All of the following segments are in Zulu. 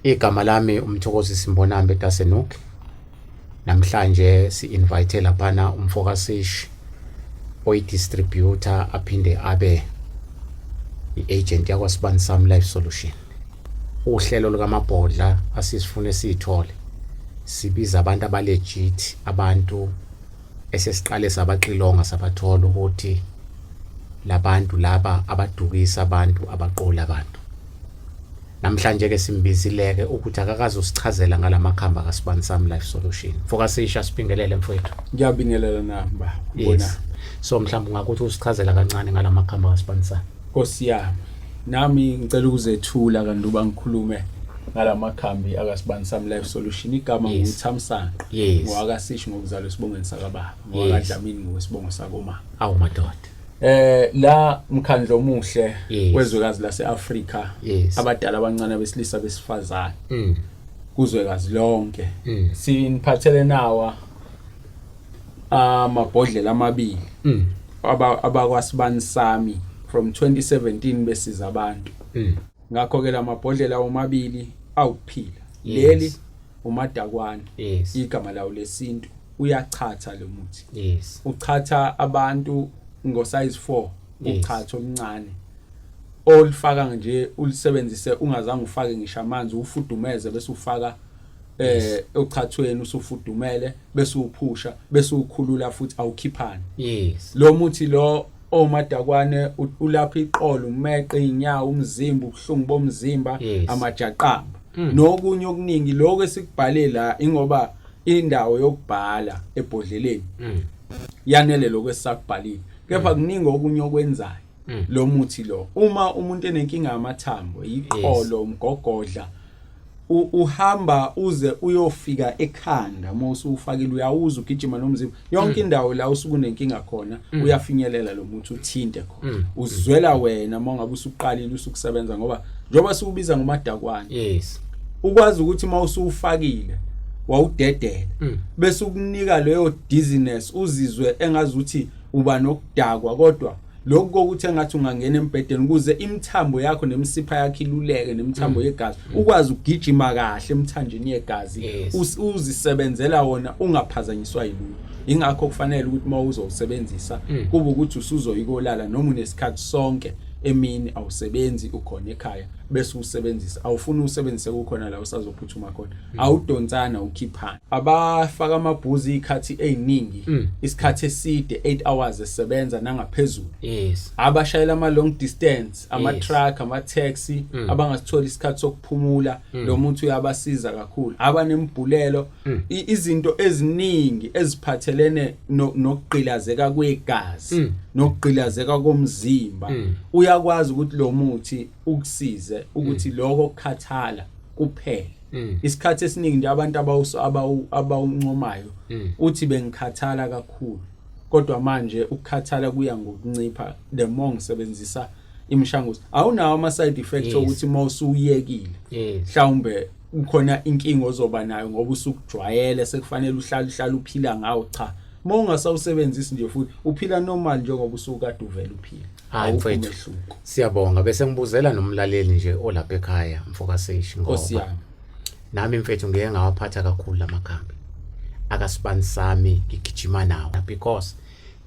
Igama lami uMthokozisi Mbonambi Dasenuk. Namhlanje si-invite laphana umfokaSishi oyi-distributor aphinde abe i-agent yakwaSibani Sam Life Solution. Uhlelo lukaMabhodla asisifune siyithole. Sibiza abantu abalegit, abantu esesiqale sabaxilonga sabathola ukuthi labantu laba abadukisa abantu abaqola abantu. Namhlanje ke simbizile ke ukuthi akakaze usichazela ngalamakhambi akaSibani Sam Life Solution. Mfokasisha sibingelele mfowethu. Ngiyabingelela nami ba. Yes. So mhlawumbe ungakuthi usichazela kancane ngalamakhambi akaSibani Sam. Nkosi yami. Nami ngicela ukuzethula kanduba ngikhulume ngalamakhambi akaSibani Sam Life Solution. Igama nguThamsanqa. NgowakaSishi ngokuzalwa esibongweni sakababa. NgowakaDlamini ngokwesibongo sakoma. Awu madoda. La mkhandlo omuhle wezwekazi lase-Afrika abadala abancane abesilisa besifazane kuzwekazi lonke siniphathele nawa amabhodlela amabili abakwasibani sami from 2017 besiza abantu. Ngakho ke lamabhodlela omabili awuphila. Leli umadakwane igama lawo lesintu uyachatha lo muthi. Uchatha abantu ngo size 4 uchatha omncane olifaka nje ulisebenzise ungazange ufake ngisho amanzi, ufudumeze bese ufaka ochathweni usufudumele bese uphusha bese ukhulula futhi awukhiphani. Lo muthi lo omadakwane ulapha iqolo, umeqe, inyawo, umzimba, ubuhlungu bomzimba, amajaqamba nokunye okuningi. Lokho esikubhale la ingoba indawo yokubhala ebhodleleni yanele lokho esisakubhalile, kepha kuningi okunye okwenzayo lo muthi lo. Uma umuntu enenkinga yamathambo, iqolo, umgogodla, uhamba uze uyofika ekhanda. Uma usufakile uyawuza ugijima nomzimba yonke indawo la usukunenkinga khona uyafinyelela lo muthi uthinte khona, uzwela wena uma ngabe usuqalile usukusebenza, ngoba njengoba siwubiza ngomadakwane ukwazi ukuthi uma usuwufakile wawudedela bese ukunika leyo dizziness, uzizwe engazuthi uba nokudakwa, kodwa lokhu kokuthi engathi ungangena embhedeni ukuze imithambo yakho nemisipha yakho iluleke nemithambo yegazi ukwazi ukugijima kahle emthanjeni yegazi, uzisebenzela wona ungaphazanyiswa yilutho. Ingakho kufanele ukuthi uma uzowusebenzisa kube ukuthi usuzoyikolala noma unesikhathi sonke emini awusebenzi ukhona ekhaya bese usebenzisa. Awufuni usebenzise kukhona la usazophuthuma khona, awudonsana ukhiphana. Abafaka amabhuzi ikhathi eziningi, isikhathi eside 8 hours esebenza nangaphezulu, abashayela ama long distance, ama truck, ama taxi, abangasithola isikhathi sokuphumula, lo muntu uyabasiza kakhulu. Abanembhulelo, izinto eziningi eziphathelene nokugqilazeka kwegazi nokugqilazeka komzimba, uyakwazi ukuthi lo muthi ukusize ukuthi lokho kukhathala kuphele. Isikhathi esiningi nje abantu abawuncomayo uthi bengikhathala kakhulu, kodwa manje ukukhathala kuya ngokuncipha the more ngisebenzisa imishanguzo. Awunawo ama side effects okuthi uma usuyekile mhlawumbe kukhona inkinga ozoba nayo ngoba usukujwayele sekufanele uhlale uhlale uphila ngawo. Cha, uma ungasawusebenzisi nje futhi uphila normal njengoba usukade uvela uphila. Hayi mfethu, siyabonga. Bese ngibuzela nomlaleli nje olapha ekhaya mfokaseshi, ngoba nami mfethu ngeke ngawaphatha kakhulu lamakhambi akasibani sami, ngigijima nawo because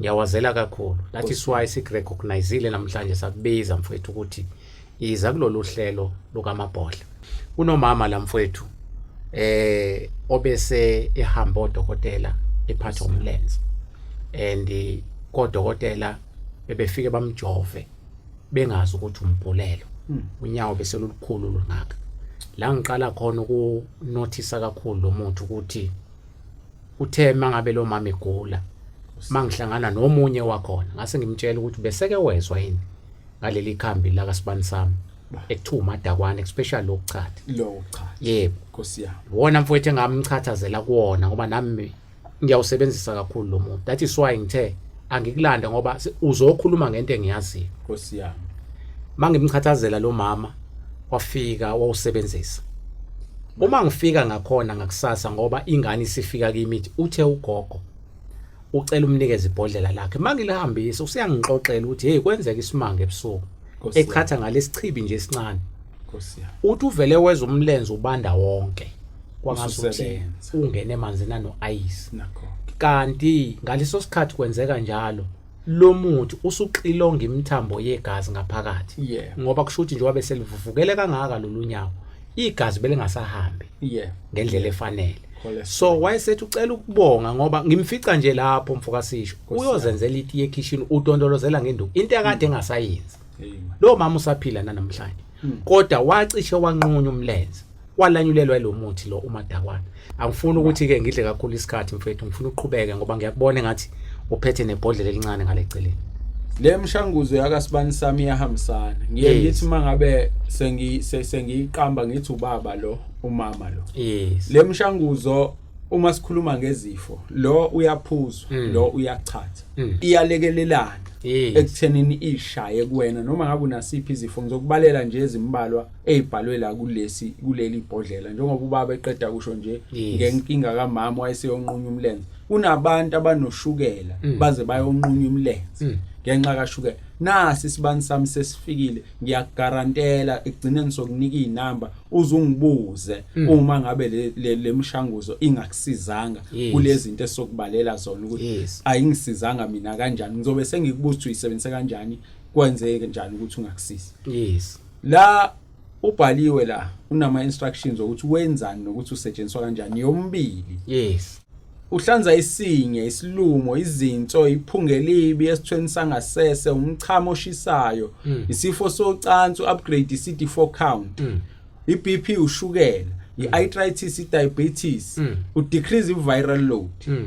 ngiyawazela kakhulu. That is why sikurecognizile namhlanje sakubiza mfethu ukuthi iza kulolu hlelo lukaMabhodla. Kunomama la mfethu obese ehamba odokotela ephathwa umlenze, and kodokotela bebefike bamjove bengazi ukuthi umbhulelo, unyawo bese lulukhulu lungaka. La ngiqala khona ukunothisa kakhulu lo muntu ukuthi uthe mangabe lo mama egula, mangihlangana nomunye wakhona ngase ngimtshela ukuthi beseke wezwa yini ngaleli khambi la kasibani sami ekuthiwa umadakwane, especially lokuchatha. Lo cha. Yebo. Nkosi yami. Wona mfowethu engamchathazela kuwona ngoba nami ngiyawusebenzisa kakhulu lo muntu. That is why ngithe angikulande ngoba uzokhuluma ngento engiyaziyo. Nkosi yami. Mangimchathazela lo mama wafika wawusebenzisa. Uma ngifika ngakhona ngakusasa ngoba ingane isifika kimi ithi uthe ugogo ucela umnikeze ibhodlela lakhe. Mangilihambisa usiyangixoxela ukuthi hey kwenzeka isimanga ebusuku. Echatha ngalesichibi nje esincane. Nkosi yami. Uthi uvele weza umlenze ubanda wonke kwangazuthi Ususebenza. ungene emanzini ano-ice. Nakho. Kanti ngaleso sikhathi kwenzeka njalo, lo muthi usuxilonga imithambo yegazi ngaphakathi. Ngoba kusho ukuthi njengoba beselivuvukele kangaka lolu nyawo, igazi belingasahambi ngendlela efanele. Cholesterol. So wayesethi ucela ukubonga ngoba ngimfica nje lapho mfokasisho, Nkosi uyozenzela iti yekhishini, udondolozela ngenduku into akade engasayenzi. Hey, man. Lo mama usaphila namhlanje, kodwa wacishe wanqunya umlenze, walanyulelwa lo muthi lo umadakwana. Angifuni ukuthi ke ngidle kakhulu isikhathi mfethu, ngifuna uqhubeke ngoba ngiyakubona engathi uphethe nebhodlela elincane ngaleceleni. Le mshanguzo yakasibani sami iyahambisana. Ngiye ngithi mangabe sengiyiqamba ngithi ubaba lo, umama lo. Le mshanguzo uma sikhuluma ngezifo, lo uyaphuzwa, lo uyachatha. Iyalekelelana ekuthenini ishaye kuwena noma ngabe unasiphi izifo. Ngizokubalela nje ezimbalwa ezibhalwe la kuleli bhodlela, njengoba ubaba eqeda kusho nje ngenkinga kamama wayeseyonqunya umlenze. Kunabantu abanoshukela baze bayonqunya umlenze ngenxa kashukela. Nasi isibani sami sesifikile, ngiyakugarantela ekugcineni sokunika inamba uzungibuze uma ngabe le mshanguzo ingakusizanga kulezi zinto esokubalela zona ukuthi ayingisizanga mina kanjani. Ngizobe sengikubuza ukuthi uyisebenzise kanjani, kwenzeke kanjani ukuthi ungakusizi. La ubhaliwe la unama instructions ukuthi wenzani nokuthi usetshenziswa kanjani yombili. Uhlanza isinye, isilumo, izinso, iphunga elibi esithweni sangasese, umchamo oshisayo, isifo socansi, upgrade i-CD4 count, i-BP, ushukela, i-arthritis, i-diabetes, udecrease i-viral load.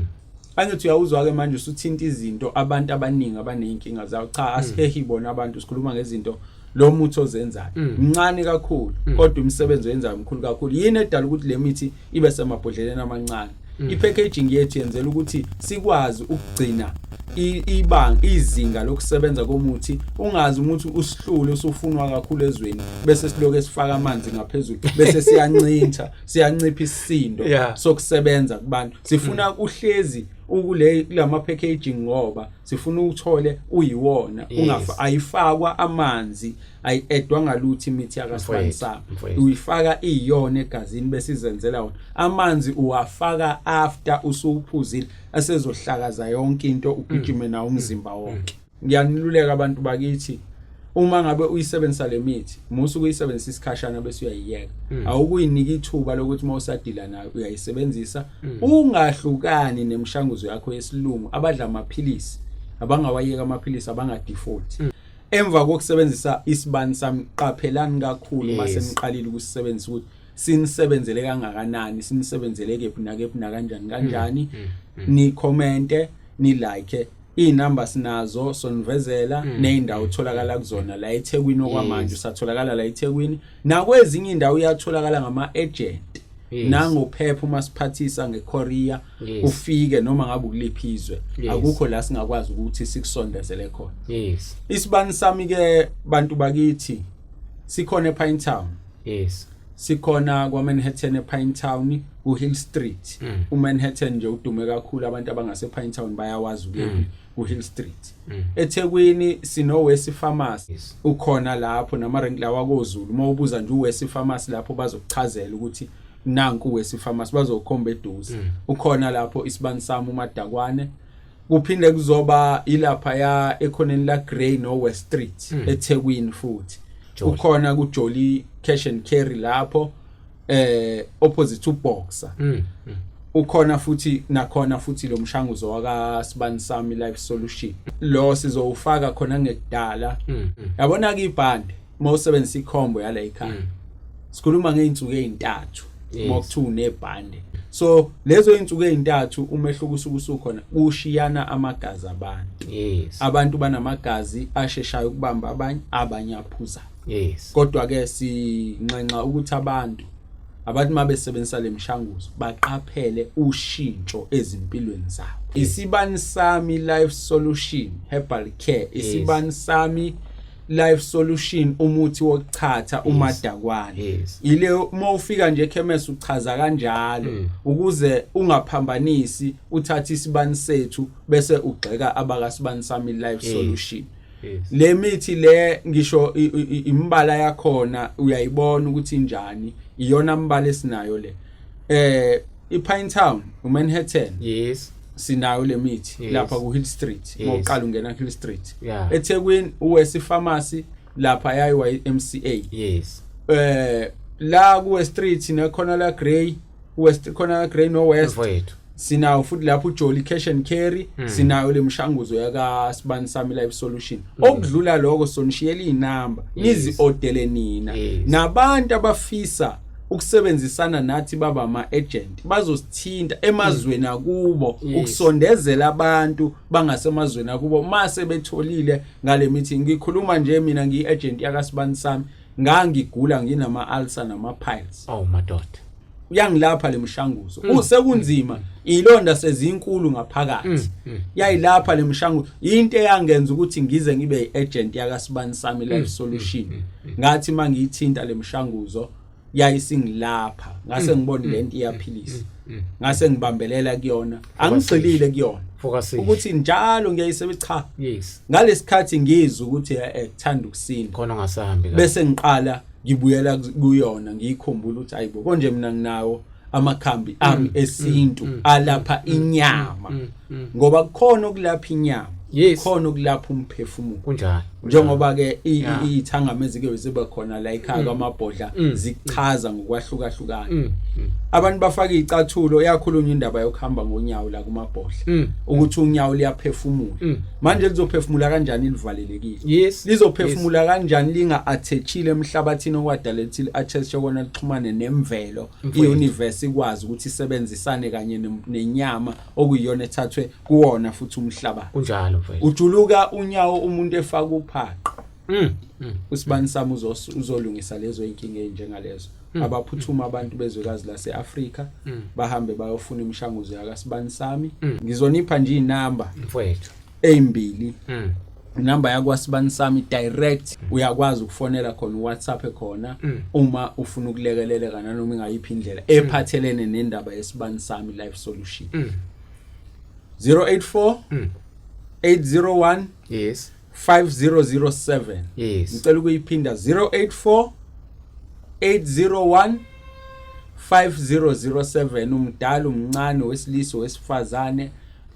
Angithi uyawuzwa ke manje usuthinta izinto abantu abaningi abaneyinkinga zawo. Cha, asihehi bona abantu, sikhuluma ngezinto lo muthi ozenzayo mncane kakhulu, kodwa umsebenzi oyenzayo mkhulu kakhulu. Yini edala ukuthi le mithi ibe semabhodleleni amancane? I-packaging yethu yenzela ukuthi sikwazi ukugcina ibanga, izinga lokusebenza komuthi, ungazi umuthi usihlule usufunwa kakhulu ezweni, bese siloke sifaka amanzi ngaphezulu, bese siyancintsha, siyancipha isisindo sokusebenza kubantu. Sifuna uhlezi ukule kulama packaging ngoba sifuna uthole uyiwona, ayifakwa amanzi, ayi-edwa ngalutho imithi yakasibani sami. Uyifaka iyona egazini bese izenzela wona. Amanzi uwafaka after usuphuzile, asezohlakaza yonke into, ugijime nawo umzimba wonke. Ngiyaniluleka abantu bakithi, uma ngabe uyisebenzisa le mithi, musu ukuyisebenzisa isikhashana bese uyayiyeka. Awukuyinika ithuba lokuthi uma usadila nayo uyayisebenzisa. Ungahlukani nemishanguzo yakho yesilungu. Abadla amaphilisi abangawayeka amaphilisi, abanga-default. Emva kokusebenzisa isibani sami, qaphelani kakhulu uma seniqalile ukusisebenzisa ukuthi sinisebenzele kangakanani, sinisebenzele kephi nakephi nakanjani kanjani. Ni commente, ni like, inamba sinazo sonivezela nezindawo otholakala kuzona la eThekwini. Okwamanje usatholakala la eThekwini, nakwezinye indawo uyatholakala ngama agent nangophepha uma siphathisa ngecourier, ufike noma ngabe ukuliphi izwe. Akukho la singakwazi ukuthi sikusondezele khona. Isibani sami ke bantu bakithi sikhona ePine Town. Sikhona kwaManhattan ePine Town kuHill Street. UManhattan nje udume kakhulu, abantu abangase Pine Town bayawazi ukephi kuHill Street. eThekwini sino West Pharmacy. Ukhona lapho nama rank lawa koZulu. Uma ubuza nje uWest Pharmacy lapho bazokuchazela ukuthi nanku uWest Pharmacy, bazokhomba eduze. Ukhona lapho isibani sami uMadakwane. Kuphinde kuzoba ilapha ya ekhoneni la Grey no West Street eThekwini futhi. Jolly. Ukhona ku Jolly Cash and Carry lapho opposite to Boxer. Ukhona futhi nakhona futhi lo mshanguzo waka Sibani Sami Life Solution lo sizowufaka khona ngekudala. Yabona ke ibhande mawusebenzisa ikhombo yala ekhaya, sikhuluma ngeinsuku ezintathu mawukuthiwa unebhande. So lezo insuku ezintathu umehluko usuke usukhona, kushiyana amagazi abantu. Abantu banamagazi asheshayo ukubamba abanye, abanye aphuza. Kodwa ke sinxenxa ukuthi abantu abathi mabesebenzisa lemishanguzo baqaphele ushintsho ezimpilweni zabo. Isibani Sami Life Solution Herbal Care, Isibani Sami Life Solution umuthi wokuchatha uMadakwane. Ile uma ufika nje ekhemesi uchaza kanjalo ukuze ungaphambanisi, uthathe isibani sethu bese ugxeka abakasibani Sami Life Solution. Le mithi le ngisho imbala yakhona uyayibona ukuthi injani, iyona mbala esinayo le. IPine Town, uManhattan. Yes. Sinayo le mithi lapha ku Hill Street, mawuqala ungena Hill Street. eThekwini uWest Pharmacy lapha yayiwa iMCA. Yes. La ku West Street nekhona la Grey, West khona la Grey no West. Sinawo futhi lapho uJolly Cash and Carry, sinayo lemshanguzo yaka Sibani Sami Life Solution. Okudlula lokho sonishiyela inamba, nizi odele nina. Nabantu abafisa ukusebenzisana nathi baba ama agent bazosithinta emazweni akubo ukusondezela abantu bangasemazweni akubo mase betholile ngale meeting. Ngikhuluma nje mina ngiyi agent yaka Sibani Sami, ngangigula nginama ulcer nama piles. Oh madoda, uyangilapha lemshanguzo. Usekunzima ilonda sezinkulu ngaphakathi, yayilapha lemshanguzo. Into eyangenza ukuthi ngize ngibe iagent yaka Sibani Sami Life Solution, ngathi mangiyithinta lemshanguzo yayisingilapha, ngase ngibona lento iyaphilisa, ngase ngibambelela kuyona, angigxilile kuyona ukuthi njalo ngiyayisebe cha. Yes. Ngalesikhathi ngizwe ukuthi kuthanda ukusinda khona ngasahambi kahle, bese ngiqala ngibuyela kuyona, ngiyikhumbula ukuthi ayibo konje mina nginawo amakhambi ami esintu alapha inyama, ngoba kukhona okulapha inyama, kukhona okulapha umphefumulo. Kunjalo. Njengoba ke ithangama ezike zibe khona la ekhaya kwamabhodla zichaza ngokwahlukahlukana. Abantu bafaka icathulo, yakhulunywa indaba yokuhamba ngonyawo la kumabhodla ukuthi unyawo liyaphefumula. Manje lizophefumula kanjani livalelekile? Yes. Lizophefumula kanjani linga attachile emhlabathini okwadala lithi attach kona lixhumane nemvelo, iuniverse ikwazi ukuthi isebenzisane kanye nenyama okuyiyona ethathwe kuwona futhi umhlaba. Kunjalo mfowethu. Ujuluka unyawo umuntu efaka uphaqa. Usibani sami uzolungisa lezo inkinga ezinjengalezo. Abaphuthuma abantu bezwekazi laseAfrika bahambe bayofuna imishanguzo yakaSibani Sami. Ngizonipha nje inamba mfowethu ezimbili. Inamba yakwaSibani Sami direct, uyakwazi ukufonela khona, uWhatsApp khona uma ufuna ukulekeleleka nanoma ingayiphi indlela ephathelene nendaba yeSibani Sami Life Solution. 084 801 yes 5007. Yes. Ngicela ukuyiphinda, 084 801 5007. Umdala, umncane, wesilisa, wesifazane,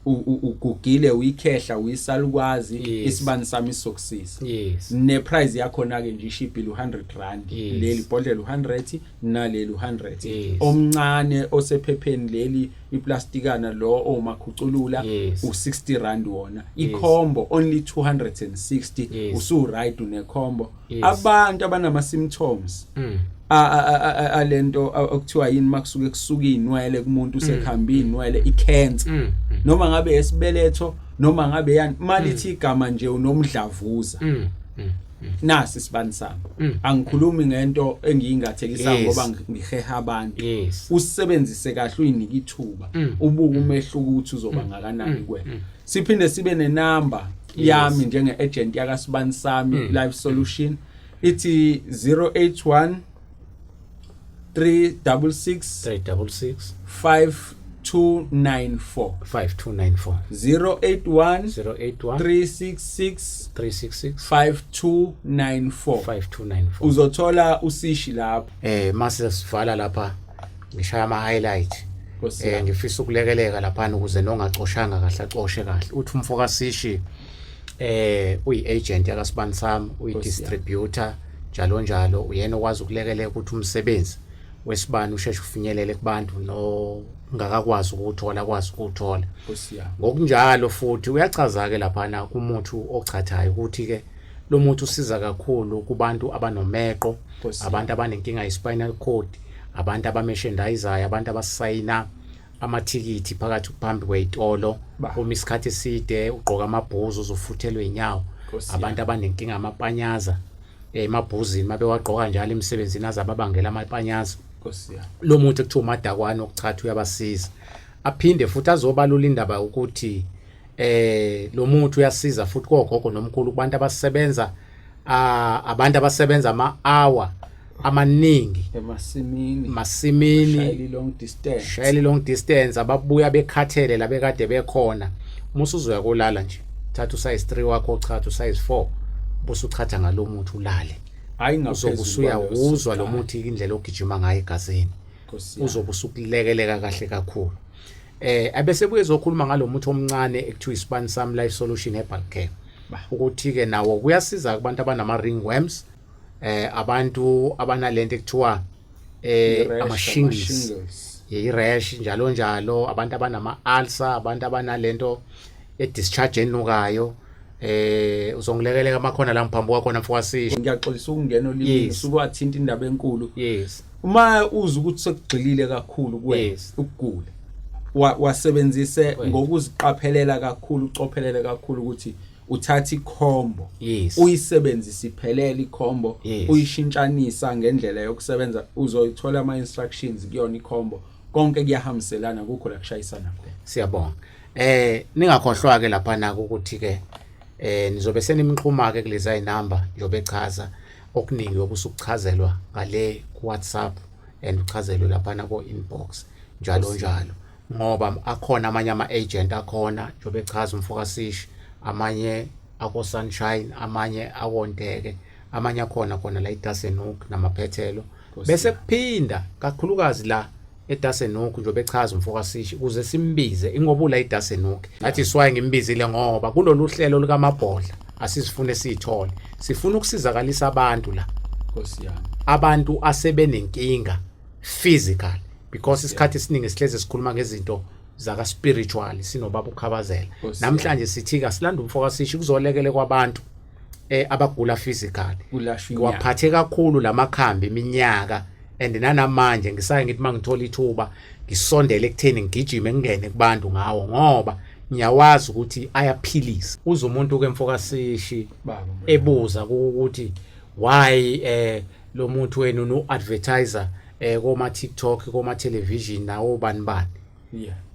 ugugile, uyikhehla, uyisalukwazi, isibani sami sokusisa. Yes. Ne price yakho na ke nje ishibhile 100 rand. Yes. Leli bhodlela 100 naleli 100. Yes. Omncane osephepheni leli iplastikana lo omakhuculula Yes. u60 rand wona. Icombo only 260. Yes. Usu right une combo. Yes. Abantu abanama symptoms alento okuthiwa yini makusuke kusuka inwele kumuntu usekhamba inwele, icancer, noma ngabe esibeletho noma ngabe yani, malithi igama nje unomdlavuza, nasi isibani sami. Angikhulumi ngento engiyingathekisa ngoba ngiheha abantu. Yes. Usebenzise kahle, uyinike ithuba, ubuke umehluko ukuthi uzoba ngakanani kuwena. Siphinde sibe nenamba yami njenge agent yakaSibani Sami Life Solution, ithi 081 366 366 5294. 5294. 081 081 366 366 5294. 5294. Uzothola usishi lapho. Mase sivala lapha ngishaya ama highlight. Nkosi yami. Ngifisa ukulekeleka lapha ukuze nongacoshanga kahle acoshe kahle. Uthi umfoka Sishi uyi agent yakaSibani Sami, uyi distributor njalo njalo, uyena okwazi ukulekeleka ukuthi umsebenzi wesibani usheshe ufinyelele kubantu no ngakakwazi ukuthola akwazi ukuthola. Nkosi yami. Ngokunjalo futhi uyachaza ke laphana kumuthi ochathayo ukuthi ke lo muthi usiza kakhulu kubantu abanomeqo, Nkosi yami. abantu abanenkinga ye-spinal cord, abantu abamerchandisayo, abantu abasayina amathikithi phakathi phambi kweyitolo, Ba. uma isikhathi eside ugqoka amabhuzu uzofuthelwa inyawo, Nkosi yami. abantu abanenkinga amapanyaza emabhuzini mabewagqoka njalo emsebenzini azababangela amapanyaza. Nkosi yami. Lo muntu ekuthiwa umadakwane okuchatha uyabasiza. Aphinde futhi azobalula indaba ukuthi lo muntu uyasiza futhi kogogo nomkhulu, kubantu abasebenza abantu abasebenza ama hour amaningi emasimini, masimini, shayela long distance, shayela long distance, ababuya bekhathele la bekade bekhona. Uma usuzoya kolala nje Thatha usize 3 wakho uchatha usize 4, bese uchatha ngalomuthi ulale. Hayi, Uzobe ngaphezulu usuyawuzwa lo kwaleyo. muthi indlela ogijima ngayo egazini. Nkosi yami. Uzobe usukulekeleka kahle kakhulu. Abese buye ezokhuluma ngalomuthi omncane ekuthiwa Isibani Sami Life Solution Herbal Care. Ba. Ukuthi ke nawo kuyasiza kubantu abanama ringworms, abantu abanalento ekuthiwa I-rash, ama shingles, ama-shingles. I-rash njalo njalo, abantu abanama ulcer, abantu abanalento e-discharge enukayo. Uzongilekeleka amakhona la ngiphambuka khona, mfowasisho. Ngiyaxolisa ukungena olimini. Usukwathinta indaba enkulu. Uma uza ukuthi sekugxilile kakhulu kuwena ukugula, wasebenzise ngokuziqaphelela kakhulu, ucophelele kakhulu ukuthi uthatha ikhombo, uyisebenzise iphelele ikhombo, uyishintshanisa ngendlela yokusebenza. Uzoyithola ama instructions kuyona ikhombo, konke kuyahambiselana, kukho la kushayisana khona. Siyabonga. Ningakhohlwa ke lapha nako ukuthi ke nizobe senimxhuma ke kulezi number njobe echaza okuningi yokusukuchazelwa ngale ku WhatsApp and uchazelwe lapha na ko inbox njalo njalo, ngoba akhona amanye ama agent akhona njobe echaza umfokasishi, amanye ako Sunshine, amanye akonteke, amanye akhona khona la iDassenhoek namaphethelo, bese kuphinda kakhulukazi la eDassenhoek njobe echaza umfokasishi ukuze simbize ingobula iDassenhoek. Ngathi siwaye ngimbizile ngoba kulolu hlelo likaMabhodla asisifune sithole, sifuna ukusizakalisa abantu la. Nkosi yami. Abantu asebenenkinga physical, because isikhathi esiningi sihleze sikhuluma ngezinto zaka spiritual sinobaba uKhabazela. Nkosi. Namhlanje sithi kasilanda umfokasishi kuzolekele kwabantu abagula physical. Kulashwa inyama. Ngiwaphathe kakhulu lamakhambi iminyaka and nanamanje ngisaye ngithi mangithola ithuba ngisondele ekutheni ngigijime ngingene kubantu ngawo, ngoba ngiyawazi ukuthi ayaphilisa. Uze umuntu ke, mfokasishi, Baba, ebuza ukuthi why lo muntu wenu no advertiser koma TikTok, koma television nawo bani bani,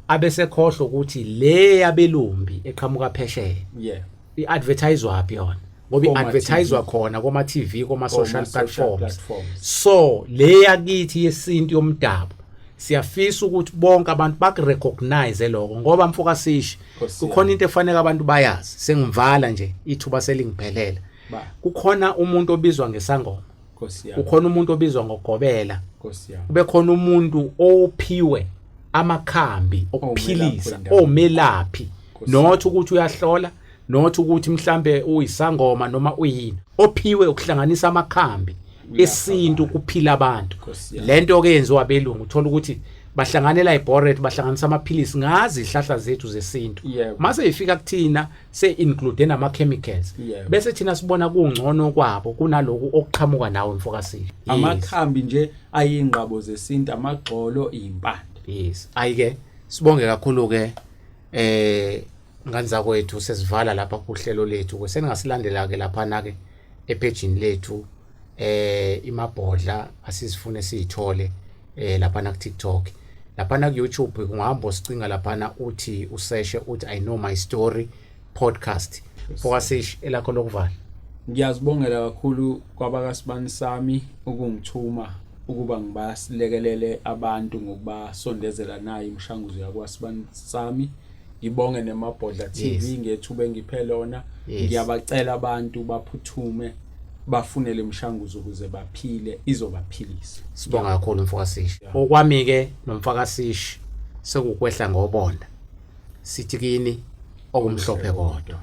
abese khohlwa ukuthi le yabelumbi eqhamuka phesheya iadvertise waphi yona, ngoba Koma iadvertise TV. khona koma TV, koma social social platforms. Platforms. So le yakithi yesintu yomdabu siyafisa ukuthi bonke abantu bakurecognize lokho, ngoba mfokasishi, Nkosi kukhona yami. into efanele abantu bayazi. Sengivala nje, ithuba selingiphelele. Ba. Kukhona umuntu obizwa ngesangoma, Nkosi yami. kukhona umuntu obizwa ngogobela, Nkosi yami. kube khona umuntu ophiwe amakhambi okuphilisa, wendabuko. omelaphi. Nkosi. Not ukuthi uyahlola, not ukuthi mhlambe uyisangoma noma uyini, ophiwe ukuhlanganisa amakhambi Uyapha esintu abantu. kuphila abantu. Nkosi yami. Lento ke yenziwa abelungu, uthola ukuthi bahlanganela ibhoret, bahlanganisa amaphilisi ngazi izihlahla zethu zesintu, mase ifika kuthina se include nama chemicals, bese thina sibona kungcono kwabo kunaloku okuqhamuka nawe, mfokasile. Yes. Amakhambi nje ayingqabo zesintu, amagxolo, impande. Yes, ayike sibonge kakhulu ke ngane zakwethu. Sesivala lapha kuhlelo lethu ke. Seningasilandela ke lapha na ke epagini lethu iMabhodla asizifune siyithole lapha na ku TikTok, lapha na ku YouTube. Kungahamba usicinga lapha na, uthi useshe uthi "I Know My Story Podcast". Fokasish, elakho lokuvala. Ngiyazibongela kakhulu kwabakasibani sami ukungithuma ukuba ngibasilekelele abantu ngokubasondezela nayo imishanguzo yakwasibani sami. Ngibonge neMabhodla TV ngethuba engiphe lona. Ngiyabacela abantu baphuthume bafune le mishanguzo ukuze baphile, izobaphilisa. Sibonga kakhulu, mfokasishi. Okwami ke nomfakasishi sekukwehla ngobonda, sithi kini okumhlophe kodwa.